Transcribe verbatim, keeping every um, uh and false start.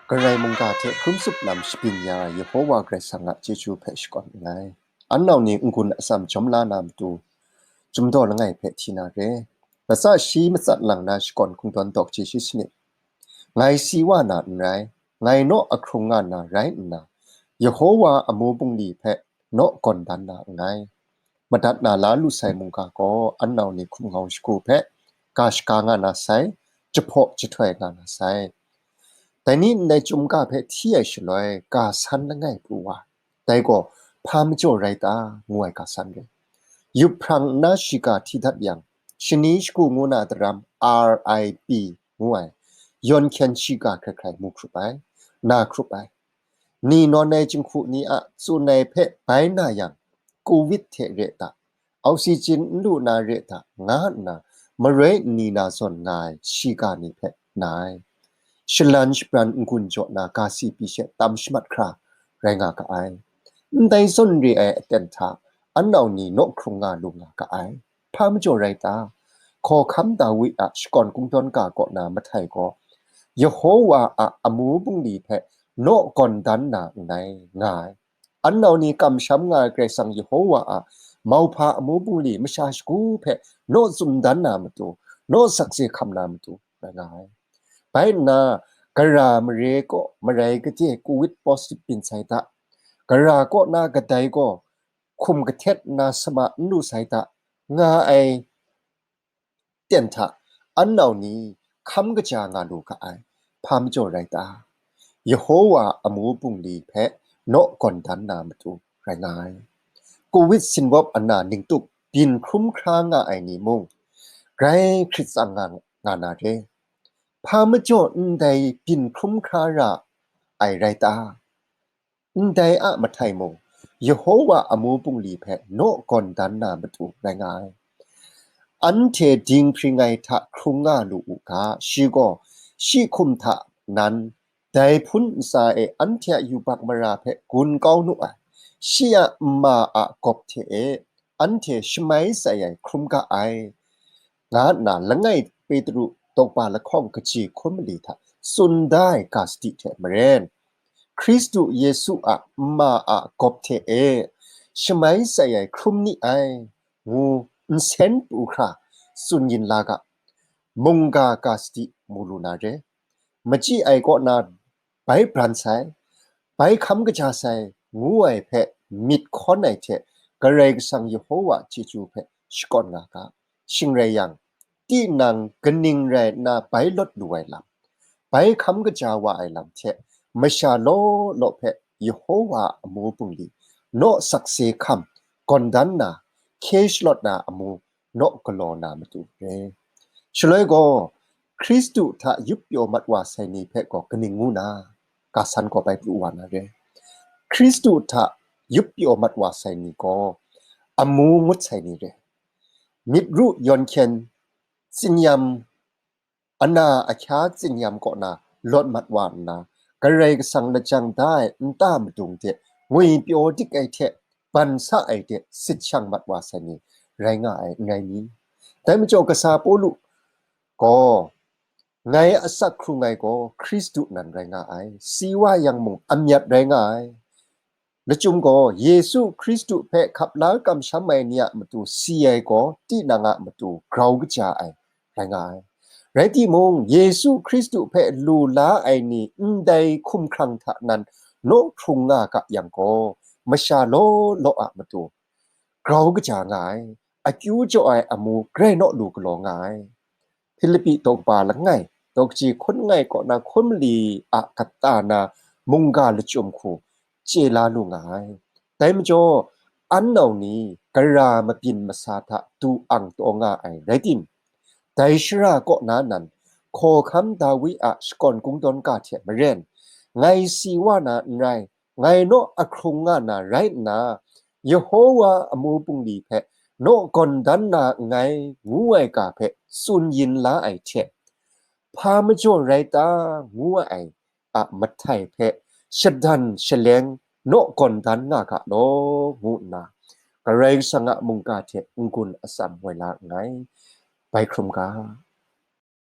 Karai mungga hte hkrum tsup lam shabyin ya ai Yehowa Karai Kasang a chyeju hpe shakawn nngai. An nau ni n-gun atsam jawm la na matu, Chyum daw langai hpe hti na re. Latsa shi matsat lang na shakawn kungdawn dawk chye shi sanit. Ngai si wa na n rai, ngai naw ahkrung nga na rai nna, Yehowa amu bungli hpe naw gawn dan na nngai. Madat na la lu sai mungga gaw an nau ni hkum ngau shagu hpe ga shaga nga na sai, jahpaw jahtoi nga na sai. Dai ni ndai Chyum ga hpe hti ai shaloi, ga san langai pru wa, dai gaw hpa majaw rai ta, ngu ai ga san re. Yup hprang nna shiga hti dat yang, shani shagu ngu na daram R I P ngu ai, yawn hkyen shiga hkrai hkrai mu hkrup ai, na hkrup ai. Ni nawn ai jinghku ni a tsun ai hpe bai na yang, covid hte re ta, oxygen n lu na re ta, nga nna maroi nni na zawn nga ai shiga ni hpe na ai. Shalan shabran n-gun jaw na ga si pyi she tam shamat hkra rai nga ga ai. Ndai zawn re ai aten hta, an nau ni naw hkrung nga lu nga ga ai. Hpa majaw rai ta? Hkawhkam Dawi a shakawn kungdawn ga kaw na mahtai gaw, Yehowa a amu bungli hpe naw gawn dan na nngai, nga ai. An nau ni kamsham nga ai Karai Kasang Yehowa a mauhpa amu bungli masha shagu hpe naw tsun dan na matu, naw sakse hkam na matu rai nga ai. Bai nna, gara mare kaw marai gade covid positive byin sai ta, gara kaw na kadai gaw hkum kahtet nna sama n lu sai ta, nga ai ten hta, an nau ni hkam kaja nga lu ga ai, hpa majaw rai ta? Yehowa amu bungli hpe naw gawn dan na matu rai nga ai. Covid sinwawp ana ningtup byin hkrum hkra nga ai ni mung, grai hkrit tsang nga, nga na re. Hpa majaw ndai byin hkrum hkra ra ai rai ta? Ndai a mahtai mung, Yehowa amu bungli hpe naw gawn dan na matu rai nga ai. Anhte dinghpring ai hta hkrung nga lu u ga, shi gaw shi hkum hta nan, dai hpun ntsa e anhte a yubak mara hpe gun kau nu ai, shi a nma a gawp hte e anhte shamai sai ai hkrum ga ai, nga nna langai Petru dawkpa lahkawng kaji hkun mali hta tsun da ai ga sadi hte maren, Hkristu Yesu a nma a gawp hte e shamai sai ai hkrum ni ai, ngu nsen pru hkra tsun yin la ga, mungga ga sadi mu lu na re. Machyi ai kaw na bai bran sai, bai hkam kaja sai, ngu ai hpe myit hkawn ai hte, Karai Kasang Yehowa chyeju hpe shakawn nga ga. Shing rai yang, tinang kaning rai nna bai lawt lu ai lam, bai hkam kaja wa ai lam hte, masha law law hpe Yehowa a amu bungli naw sakse hkam gawn dan na, hkye shalawt na amu naw galaw na matu re. Shaloi gaw, Hkristu hta yup pyaw mat wa sai ni hpe gaw kaning ngu na, ga san gaw bai pru wa na re. Hkristu hta yup pyaw mat wa sai ni gaw amu ngut sai ni re. Myit ru yawn hkyen, tsinyam, ana ahkya tsinyam kaw na lawt mat wa nna, Karai Kasang lajang da ai nta madung de ngwi pyaw dik ai hte ban sa ai de sit shang mat wa sai ni rai nga ai, n rai ni? Dai majaw, kasa Pawlu gaw, ngai asak hkrung ai gaw Hkristu nan rai nga ai, si wa yang mung amyat rai nga ai. Lachyum gaw, Yesu Hkristu hpe hkap la kamsham ai ni a matu si ai gaw, tinang a matu grau kaja ai rai nga ai. Rai timung, Yesu Hkristu hpe lu la ai ni ndai hkumhkrang hta nan naw hkrung nga ga yang gaw, masha law law a matu grau kaja nga ai, akyu jaw ai amu grai naw lu galaw nga ai. Hpilipi daw kaba langai, daw kaji hkun langai kaw na hkun mali a kata na mungga lachyum hku chye la lu nga ai. Dai majaw, an nau ni gara mabyin masa hta du ang taw nga ai rai tim, dai shara kaw na nan, hkawhkam Dawi a shakawn kungdawn ga hte maren, ngai si wa na n rai, ngai naw ahkrung nga na rai nna, Yehowa amu bungli hpe naw gawn dan na nngai, ngu ai ga hpe tsun yin la ai hte, hpa majaw rai ta, ngu ai a mahtai hpe shadan shaleng naw gawn dan nga ga law, ngu nna, Karai Kasang a mungga hte n-gun atsam woi la nngai. Bai hkrum ga.